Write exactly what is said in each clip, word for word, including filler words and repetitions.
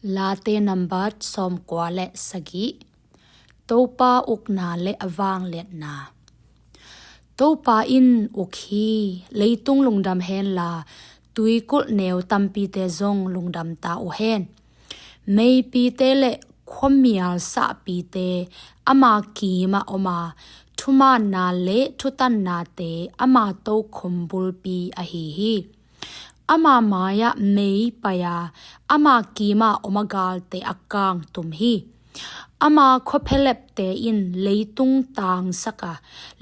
Late nambat sawmkua le sagih. Topa ukna le a vangliatna. Topa in uk hi, leitung lungdam henla, tuikulh neu tampite zong lungdam ta uh hen. Meipite le khuamial sahpite ama kimah om a, thumaanna le thutannate ama tokhom bulpi ahi hi. Ama mai-ah mei pai a, ama kimah om a galte a kangtum hi. Ama khuaphialepte in leitung tangsak a,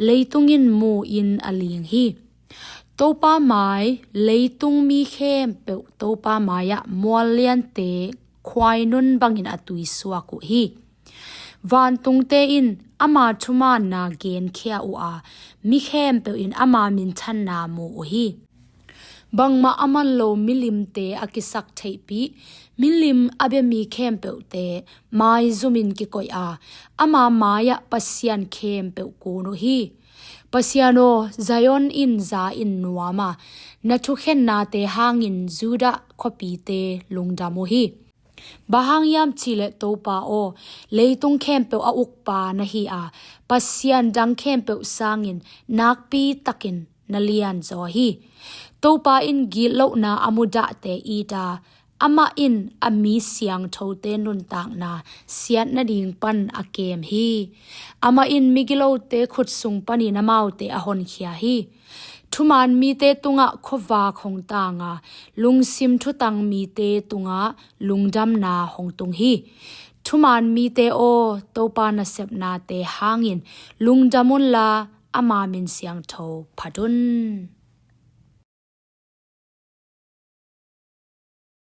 leitung in mu-in a ling hi. Topa mai, leitung mi khempeuh Topa mai-ah mualliante khuainun bangin a tuisuak uh hi. Vantungte in ama thumaanna genkhia uh a, mi khempeuh in ama minthanna mu uh hi. Bangmah a man lo milimte a kisaktheihpih, milim a bia mi khempeuhte maizumin kikoih a, ama mai-ah pasian khempeuh kun uh hi. Pasian aw, Zion in za in nuam a, na thukhennate hangin Judah khuapite lungdam uh hi. Bang hang hiam cih leh Topa aw, leitung khempeuh a ukpa na hi a, pasian dang khempeuh sangin nakpi takin na lianzaw hi. Topa in gitlohna a mudahte it a, amah in a mi siangthote nuntakna siat nading pan a kem hi. Amah in migilote khut sung panin amaute a honkhia hi. Thumaan mite tungah khuavak hong tang a, lungsim thutang mite tungah lungdamna hong tung hi. Thumaan mite aw, Topa nasepnate hangin lungdam unla, ama min siangtho phat un.